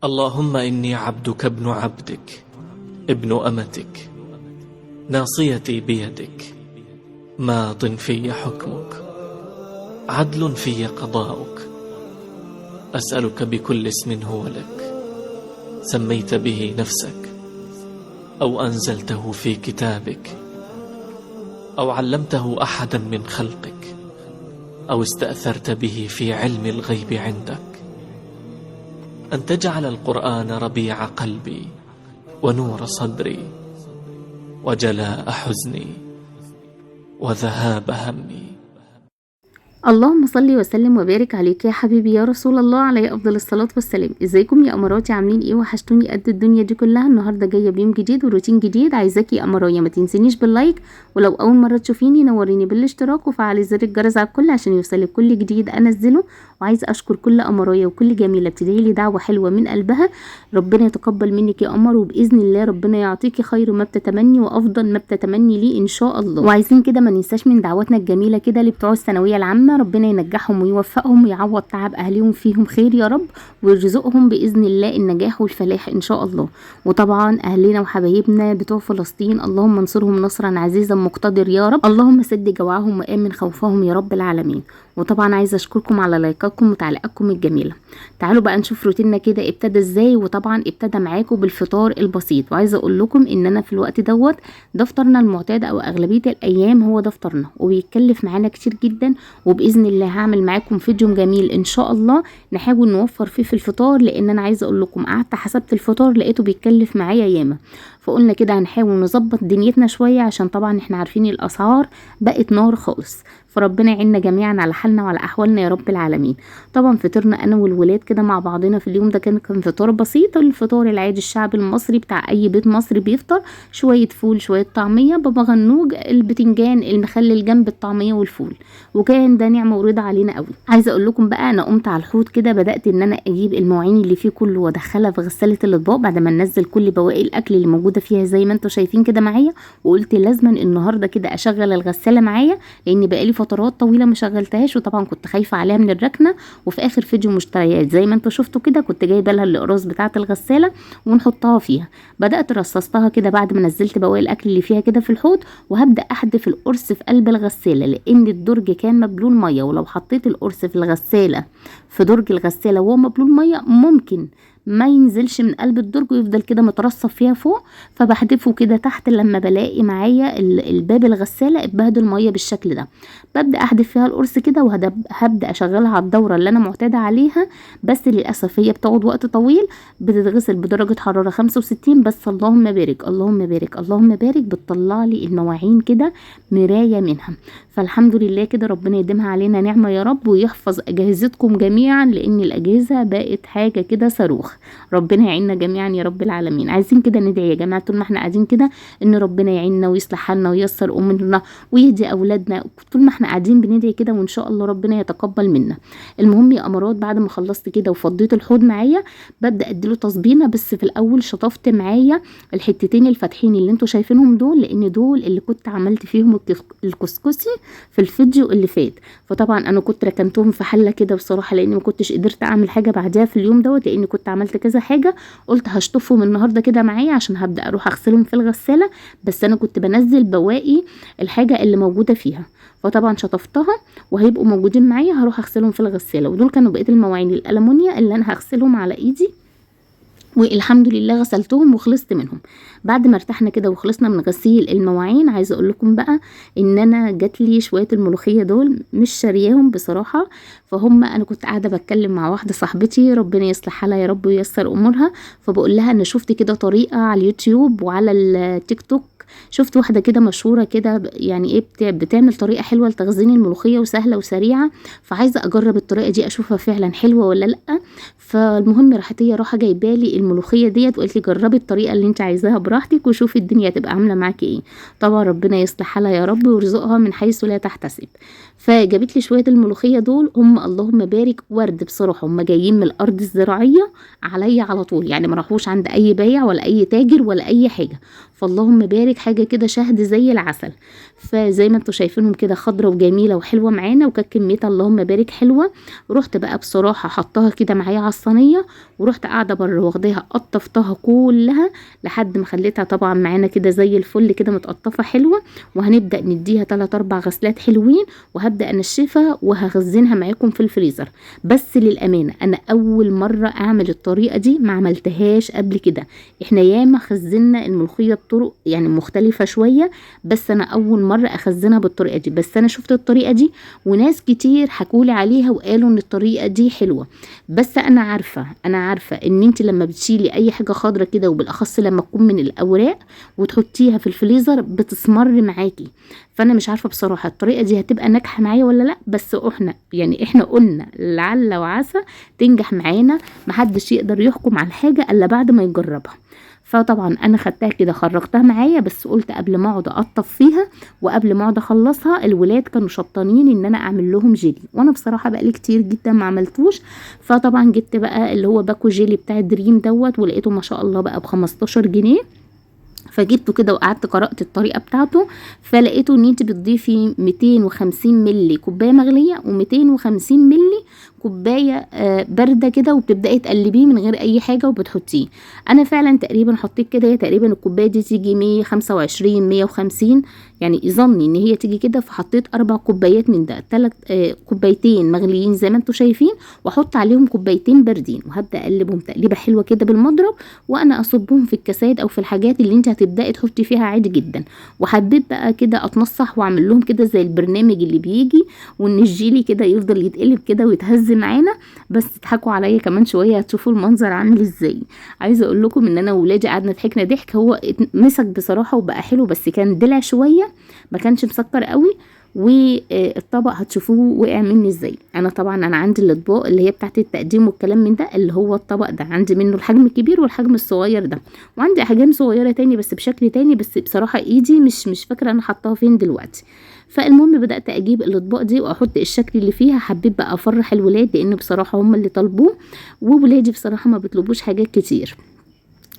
اللهم إني عبدك ابن عبدك ابن أمتك، ناصيتي بيدك، ماض في حكمك، عدل في قضاؤك، أسألك بكل اسم هو لك سميت به نفسك، أو أنزلته في كتابك، أو علمته أحدا من خلقك، أو استأثرت به في علم الغيب عندك، أن تجعل القرآن ربيع قلبي ونور صدري وجلاء حزني وذهاب همي. اللهم صل وسلم وبارك عليك يا حبيبي يا رسول الله، عليه افضل الصلاة والسلام. ازيكم يا اماراتي؟ عاملين ايه؟ وحشتوني قد الدنيا دي كلها. النهارده جاية بيوم جديد وروتين جديد. عايزاكي يا امرايا ما تنسينيش بال like، ولو اول مرة تشوفيني نوريني بالاشتراك وفعلي زر الجرس على الكل عشان يوصلك كل جديد انزله. وعايزه اشكر كل امرايا وكل جميلة بتدعي لي دعوه حلوة من قلبها، ربنا يتقبل منك يا قمر، وباذن الله ربنا يعطيكي خير ما بتتمني وافضل ما بتتمني ليه ان شاء الله. وعايزين كده ما ننساش من دعواتنا الجميلة كده اللي بتوع الثانوية العامة، ربنا ينجحهم ويوفقهم ويعوض تعب اهليهم فيهم خير يا رب، ويرزقهم باذن الله النجاح والفلاح ان شاء الله. وطبعا اهلنا وحبايبنا بتوع فلسطين، اللهم انصرهم نصرا عزيزا مقتدر يا رب، اللهم سد جوعهم وامن خوفهم يا رب العالمين. وطبعا عايزه اشكركم على لايكاتكم وتعليقاتكم الجميلة. تعالوا بقى نشوف روتيننا كده ابتدى ازاي. وطبعا ابتدى معاكم بالفطار البسيط، وعايزه اقول لكم ان انا في الوقت دوت ده فطارنا المعتاد او اغلبية الايام هو ده فطارنا، وبيتكلف معانا كتير جدا. وباذن الله هعمل معاكم فيديو جميل ان شاء الله نحاول نوفر فيه في الفطار، لان انا عايزه اقول لكم قعدت حسبت الفطار لقيته بيتكلف معايا ياما. فقلنا كده هنحاول نظبط دنيتنا شوية، عشان طبعا احنا عارفين الاسعار بقت نار خالص. فربنا يعيننا جميعا على حالنا وعلى احوالنا يا رب العالمين. طبعا فطرنا انا والولاد كده مع بعضنا في اليوم ده، كان فطار بسيط، الفطار العادي الشعب المصري بتاع اي بيت مصري بيفطر، شوية فول شوية طعميه بابا غنوج البتنجان المخلل جنب الطعمية والفول، وكان ده نعمه ورضا علينا قوي. عايزه اقول لكم بقى انا قمت على الحوض كده، بدات ان انا اجيب المواعين اللي فيه كله وادخلها في غسالة الاطباق بعد ما ننزل كل بواقي الاكل اللي موجودة فيها زي ما انتم شايفين كده معايا. وقلت لازما النهارده كده اشغل الغسالة معايا، لان بقالي فترات طويلة ما شغلتهاش، وطبعا كنت خايفة عليها من الركنه. وفي اخر فيديو مشتريات زي ما انتم شفتوا كده كنت جايبه لها الاقراص بتاعه الغسالة ونحطها فيها. بدات رصصتها كده بعد ما نزلت بواقي الاكل اللي فيها كده في الحوض، وهبدا احدف القرص في قلب الغسالة، لان الدرج كان مبلول مية، ولو حطيت القرص في الغسالة في درج الغسالة وهو مبلول مية ممكن ما ينزلش من قلب الدرج ويفضل كده مترصف فيها فوق. فبحدفه كده تحت لما بلاقي معايا الباب الغسالة اتبهدل مية بالشكل ده، ببدا احدف فيها القرص كده، وهبدا اشغلها على الدورة اللي انا معتادة عليها. بس للاسف هي بتقعد وقت طويل، بتتغسل بدرجة حرارة 65 بس. اللهم بارك اللهم بارك اللهم بارك، بتطلع لي المواعين كده مراية منها. فالحمد لله كده ربنا يديمها علينا نعمه يا رب، ويحفظ اجهزتكم جميعا، لان الاجهزة بقت حاجة كده صاروخ. ربنا يعيننا جميعا يا رب العالمين. عايزين كده ندعي يا جماعة طول ما احنا قاعدين كده ان ربنا يعيننا ويصلح حالنا وييسر امورنا ويهدي اولادنا، طول ما احنا قاعدين بندعي كده، وان شاء الله ربنا يتقبل منا. المهم يا امارات بعد ما خلصت كده وفضيت الحوض معايا ببدا اديله تصبينه. بس في الاول شطفت معايا الحتتين الفاتحين اللي انتوا شايفينهم دول، لان دول اللي كنت عملت فيهم الكسكسي في الفيديو اللي فات. فطبعا انا كنت ركنتهم في حله كده بصراحة، لان ما كنتش قدرت اعمل حاجة بعديها في اليوم دوت، لان كنت عملت كذا حاجة. قلت هشطفهم النهارده كده معايا عشان هبدا اروح اغسلهم في الغسالة، بس انا كنت بنزل بواقي الحاجة اللي موجودة فيها. فطبعا شطفتها وهيبقوا موجودين معايا، هروح اغسلهم في الغسالة. ودول كانوا بقية المواعين الالومنيا اللي انا هغسلهم على ايدي، والحمد لله غسلتهم وخلصت منهم. بعد ما ارتحنا كده وخلصنا من غسيل المواعين، عايزه اقول لكم بقى ان انا جات لي شوية الملوخية دول مش شارياهم بصراحة. فهم انا كنت قاعدة بتكلم مع واحدة صاحبتي ربنا يصلح حالها يا رب وييسر امورها، فبقول لها انا شفت كده طريقه على اليوتيوب وعلى التيك توك، شفت واحدة كده مشهورة كده يعني ايه بتعمل طريقه حلوة لتخزين الملوخية وسهلة وسريعة، فعايزه اجرب الطريقة دي اشوفها فعلا حلوة ولا لا. فالمهم راحت هي راحة جايبالي الملوخية ديت وقالت لي جربي الطريقة اللي انت عايزاها براحتك وشوفي الدنيا هتبقى عامله معاكي ايه. طبعا ربنا يصلح حالها يا رب ويرزقها من حيث لا تحتسب. فجابت لي شوية الملوخية دول، هم اللهم بارك ورد بصراحة، هم جايين من الارض الزراعية عليا على طول، يعني ما راحوش عند اي بايع ولا اي تاجر ولا اي حاجة. فاللهم بارك، حاجة كده شهد زي العسل. فزي ما انتوا شايفينهم كده خضرة وجميلة وحلوه معانا، وكانت كميتها اللهم بارك حلوة. رحت بقى بصراحة حطاها كده معايا على الصينية، ورحت قاعدة بره واخداها قطفتها كلها لحد ما خليتها طبعا معانا كده زي الفل كده متقطفه حلوة. وهنبدا نديها 3 4 غسلات حلوين، وهبدا انشفها وهخزنها معاكم في الفريزر. بس للامانة انا اول مرة اعمل الطريقة دي، ما عملتهاش قبل كده. احنا ياما خزنا الملوخية بطرق يعني مختلفة شوية، بس انا اول مرة اخزنها بالطريقة دي. بس انا شفت الطريقة دي وناس كتير حكولي عليها وقالوا ان الطريقة دي حلوة. بس انا عارفه ان انت لما بتشيلي اي حاجة خضرة كده، وبالاخص لما تكون من الاوراق، وتحطيها في الفريزر بتسمر معاكي. فانا مش عارفه بصراحة الطريقة دي هتبقى ناجحة معايا ولا لا، بس احنا قلنا لعل وعسى تنجح معانا. محدش يقدر يحكم على الحاجة الا بعد ما يجربها. فطبعا انا خدتها كده خرجتها معايا، بس قلت قبل ما اقعد اقطف فيها وقبل ما اقعد اخلصها، الولاد كانوا شبطانين ان انا اعمل لهم جيلي، وانا بصراحة بقالي كتير جدا ما عملتوش. فطبعا جبت بقى اللي هو باكو جيلي بتاع دريم دوت، ولقيته ما شاء الله بقى ب15 جنيه. فجبته كده وقعدت قرأت الطريقة بتاعته، فلقيته ان انت بتضيفي 250 ملي كوباية مغلية و250 ملي كوباية باردة كده، وبتبدأي تقلبيه من غير اي حاجة وبتحطيه. انا فعلا تقريبا حطيت كده، تقريبا الكوباية دي تيجي 125 150، يعني ظني ان هي تيجي كده. فحطيت 4 كوبايات من ده، 3 كوبايتين مغليين زي ما انتم شايفين، واحط عليهم كوبايتين باردين، وهبدأ اقلبهم تقليبة حلوة كده بالمضرب، وانا اصبهم في الكاسات او في الحاجات اللي انت هتبدأي تحطي فيها عادي جدا. وحبيت بقى كده اتنصح واعمل لهم كده زي البرنامج اللي بيجي، وان الجيلي كده يفضل يتقلب كده ويتهز معانا. بس تضحكوا عليا كمان شوية هتشوفوا المنظر عامل ازاي. عايزه اقول لكم ان انا وولادي قعدنا ضحكنا ضحك. هو مسك بصراحة وبقى حلو، بس كان دلع شوية، ما كانش مسكر قوي. والطبق هتشوفوه وقع مني ازاي. انا طبعا انا عندي الاطباق اللي هي بتاعت التقديم والكلام من ده، اللي هو الطبق ده عندي منه الحجم الكبير والحجم الصغير ده، وعندي احجام صغيرة تاني بس بشكل تاني، بس بصراحة ايدي مش فاكره انا حطاها فين دلوقتي. فالمهم بدات اجيب الاطباق دي واحط الشكل اللي فيها. حبيت بقى افرح الولاد لان بصراحة هم اللي طلبوه، وولادي بصراحة ما بيطلبوش حاجات كتير،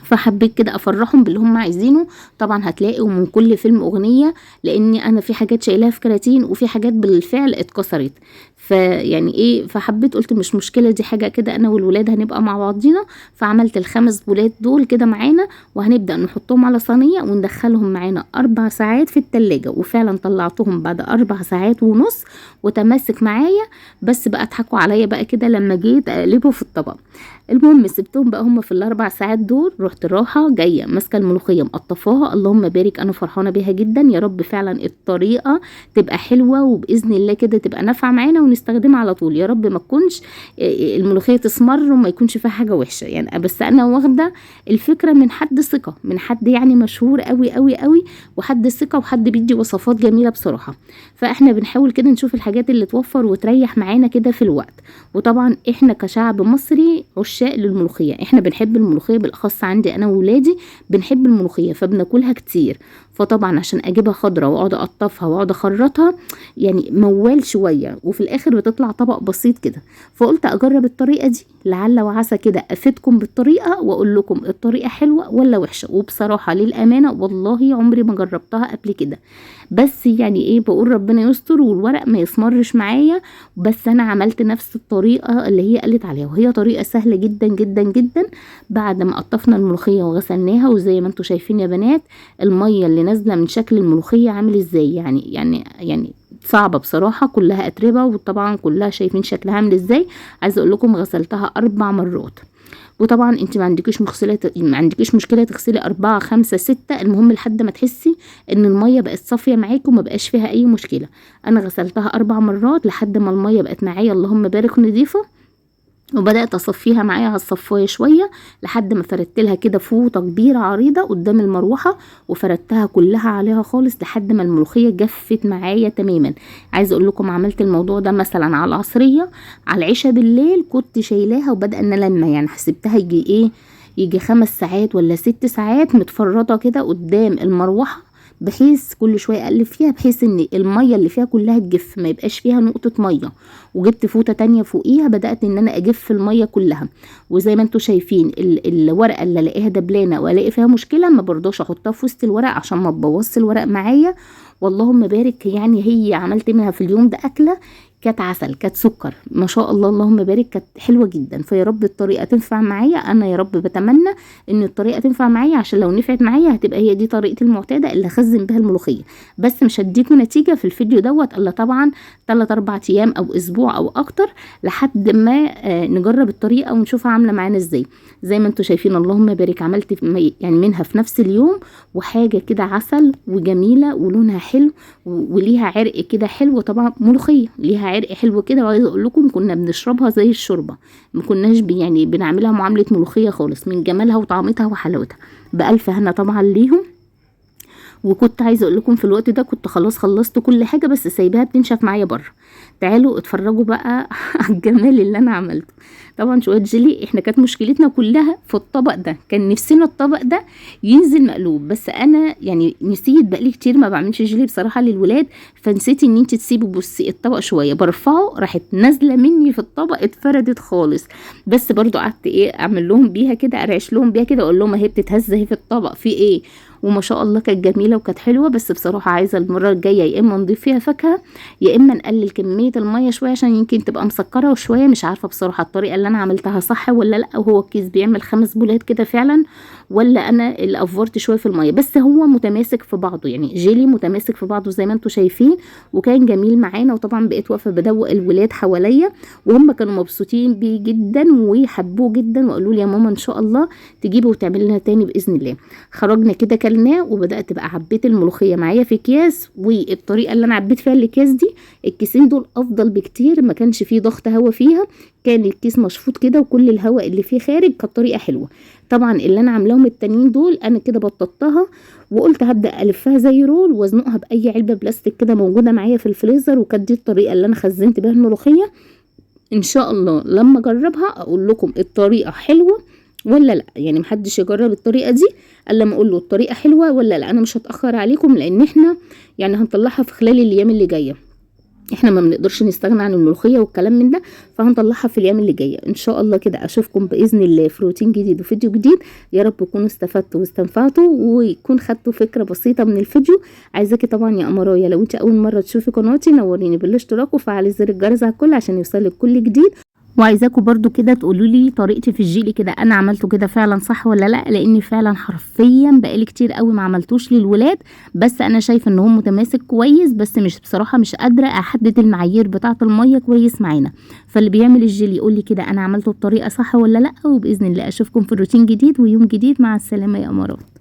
فحبيت كده افرحهم باللي هم عايزينه. طبعا هتلاقوا من كل فيلم اغنية، لان انا في حاجات شايلاها في كراتين وفي حاجات بالفعل اتكسرت، فيعني ايه، فحبيت قلت مش مشكلة، دي حاجة كده انا والولاد هنبقى مع بعضينا. فعملت ال5 بولات دول كده معانا، وهنبدا نحطهم على صينية وندخلهم معانا 4 ساعات في التلاجة. وفعلا طلعتهم بعد 4 ساعات ونص وتماسك معايا، بس بقى اضحكوا عليا بقى كده لما جيت اقلبه في الطبق. المهم سبتهم بقى هم في ال4 ساعات دول، رحت راحة جاية ماسكه الملوخية مقطفاها، اللهم بارك، انا فرحانة بيها جدا. يا رب فعلا الطريقة تبقى حلوة وباذن الله كده تبقى نافعة معانا ونستخدمها على طول. يا رب ما تكونش الملوخية تسمر وما يكونش فيها حاجة وحشة يعني. بس انا واخده الفكرة من حد ثقة، من حد يعني مشهور قوي قوي قوي، وحد ثقة وحد بيدي وصفات جميلة بصراحة. فاحنا بنحاول كده نشوف الحاجات اللي توفر وتريح معانا كده في الوقت. وطبعا احنا كشعب مصري عشاق للملوخيه، احنا بنحب الملوخية، بالاخص عندي انا وولادي بنحب الملوخية فبناكلها كتير. فطبعا عشان اجيبها خضرة واقعد اقطفها واقعد اخرطها يعني موال شوية، وفي الاخر بتطلع طبق بسيط كده. فقلت اجرب الطريقة دي لعل وعسى كده افيدكم بالطريقة واقول لكم الطريقة حلوة ولا وحشة. وبصراحة للامانة والله عمري ما جربتها قبل كده، بس يعني ايه، بقول ربنا يستر والورق ما يسمرش معايا. بس انا عملت نفس الطريقة اللي هي قالت عليها، وهي طريقه سهلة جدا جدا جدا. بعد ما قطفنا الملوخية وغسلناها، وزي ما انتم شايفين يا بنات المية اللي نازله من شكل الملوخية عامل ازاي، يعني يعني يعني صعبة بصراحة، كلها اتربه، وطبعا كلها شايفين شكلها عامل ازاي. عايزه اقول لكم غسلتها 4 مرات. وطبعا انت ما عندكيش مغسله، ما عندكيش مشكلة تغسلي 4 5 6، المهم لحد ما تحسي ان المية بقت صافية معاكي وما بقاش فيها اي مشكلة. انا غسلتها 4 مرات لحد ما المية بقت معايا اللهم بارك نظيفة، وبدات اصفيها معايا على الصفايه شوية لحد ما فردت لها كده فوطه كبيرة عريضة قدام المروحة، وفردتها كلها عليها خالص لحد ما الملوخية جفت معايا تماما. عايزه اقول لكم عملت الموضوع ده مثلا على العصرية، على العشاء بالليل كنت شايلاها، وبدأ ان لما يعني حسبتها يجي ايه، يجي 5 ساعات ولا 6 ساعات متفرطه كده قدام المروحة بحيث كل شوية اقلب فيها بحيث ان المية اللي فيها كلها تجف، ما يبقاش فيها نقطة مية. وجبت فوطه تانية فوقيها، بدات ان انا اجف المية كلها. وزي ما انتم شايفين الورقة اللي الاقيها دبلانه والاقي فيها مشكلة ما برضاش احطها في وسط الورق عشان ما تبوظش الورق معايا. واللهم بارك، يعني هي عملت منها في اليوم ده اكله كانت عسل، كانت سكر، ما شاء الله اللهم بارك، كانت حلوة جدا. فيا رب الطريقة تنفع معايا، انا يا رب بتمنى ان الطريقة تنفع معايا، عشان لو نفعت معايا هتبقى هي دي طريقتي المعتادة اللي اخزن بها الملوخية. بس مش هديكم نتيجة في الفيديو دوت الا طبعا 3 4 ايام او اسبوع او اكتر، لحد ما نجرب الطريقة ونشوفها عامله معانا ازاي. زي ما انتم شايفين اللهم بارك، عملت يعني منها في نفس اليوم، وحاجه كده عسل وجميلة ولونها حلو وليها عرق كده حلو. طبعا ملوخية ليها عرق حلو كده، وعايزه اقول لكم كنا بنشربها زي الشوربة، ما كناش يعني بنعملها معاملة ملوخية خالص من جمالها وطعمتها وحلاوتها. بألف هنا طبعا ليهم. وكنت عايزه اقول لكم في الوقت ده كنت خلاص خلصت كل حاجة، بس سايباها بتنشف معايا بره. تعالوا اتفرجوا بقى على الجمال اللي انا عملته. طبعا شوية جيلي، احنا كانت مشكلتنا كلها في الطبق ده، كان نفسنا الطبق ده ينزل مقلوب، بس انا يعني نسيت، بقالي كتير ما بعملش جيلي بصراحة للولاد، فنسيت ان انت تسيبوا بصي الطبق شوية، برفعه راحت نازله مني في الطبق اتفردت خالص. بس برضو قعدت ايه اعمل لهم بيها كده، ارعش لهم بيها كده، اقول لهم اهي بتتهز اهي في الطبق في ايه. وما شاء الله كانت جميلة وكانت حلوة. بس بصراحة عايزه المرة الجاية يا اما نضيف فيها فاكهة، يا اما نقلل كمية المية شوية عشان يمكن تبقى مسكره وشوية. مش عارفه بصراحة الطريقة اللي انا عملتها صح ولا لا، وهو الكيس بيعمل 5 بولات كده فعلا، ولا انا اللي افورت شوية في المية. بس هو متماسك في بعضه، يعني جيلي متماسك في بعضه زي ما انتم شايفين، وكان جميل معانا. وطبعا بقيت واقفة بدوق الولاد حواليا، وهم كانوا مبسوطين بيه جدا وحبوه جدا، وقالوا لي يا ماما ان شاء الله تجيبه وتعمل لنا تاني باذن الله. خرجنا كده كلناه، وبدات بقى عبيت الملوخية معايا في اكياس. والطريقة اللي انا عبيت فيها الاكياس دي، الكيسين دول افضل بكتير، ما كانش فيه ضغط هواء فيها، كان الكيس مشفوط كده وكل الهواء اللي فيه خارج، كانت طريقه حلوة. طبعا اللي انا عاملاهم التانيين دول انا كده بططتها، وقلت هبدا الفها زي roll وازنقها باي علبة بلاستيك كده موجودة معايا في الفريزر. وكانت دي الطريقة اللي انا خزنت بيها الملوخية. ان شاء الله لما اجربها اقول لكم الطريقة حلوة ولا لا، يعني محدش يجرب الطريقة دي الا لما اقول له الطريقة حلوة ولا لا. انا مش هتاخر عليكم لان احنا يعني هنطلعها في خلال الايام اللي جاية، احنا ما بنقدرش نستغنى عن الملوخية والكلام من ده، فهنطلعها في الايام اللي جاية ان شاء الله. كده اشوفكم باذن الله في روتين جديد وفيديو جديد. يا رب تكونوا استفدتوا واستنفعتوا ويكون خدتوا فكرة بسيطة من الفيديو. عايزاكي طبعا يا قمرايه لو انت اول مرة تشوفي قناتي نوريني بالاشتراك وفعلي زر الجرس على الكل عشان يوصلك كل جديد. وعايزاكم برضو كده تقولوا لي طريقتي في الجيلي كده انا عملته كده فعلا صح ولا لا، لان فعلا حرفيا بقالي كتير قوي ما عملتوش للولاد، بس انا شايفه ان هو متماسك كويس، بس مش بصراحة مش قادرة احدد المعايير بتاعه المية كويس معانا. فاللي بيعمل الجيلي يقول لي كده انا عملته بطريقة صح ولا لا. وباذن الله اشوفكم في روتين جديد ويوم جديد. مع السلامة يا امارات.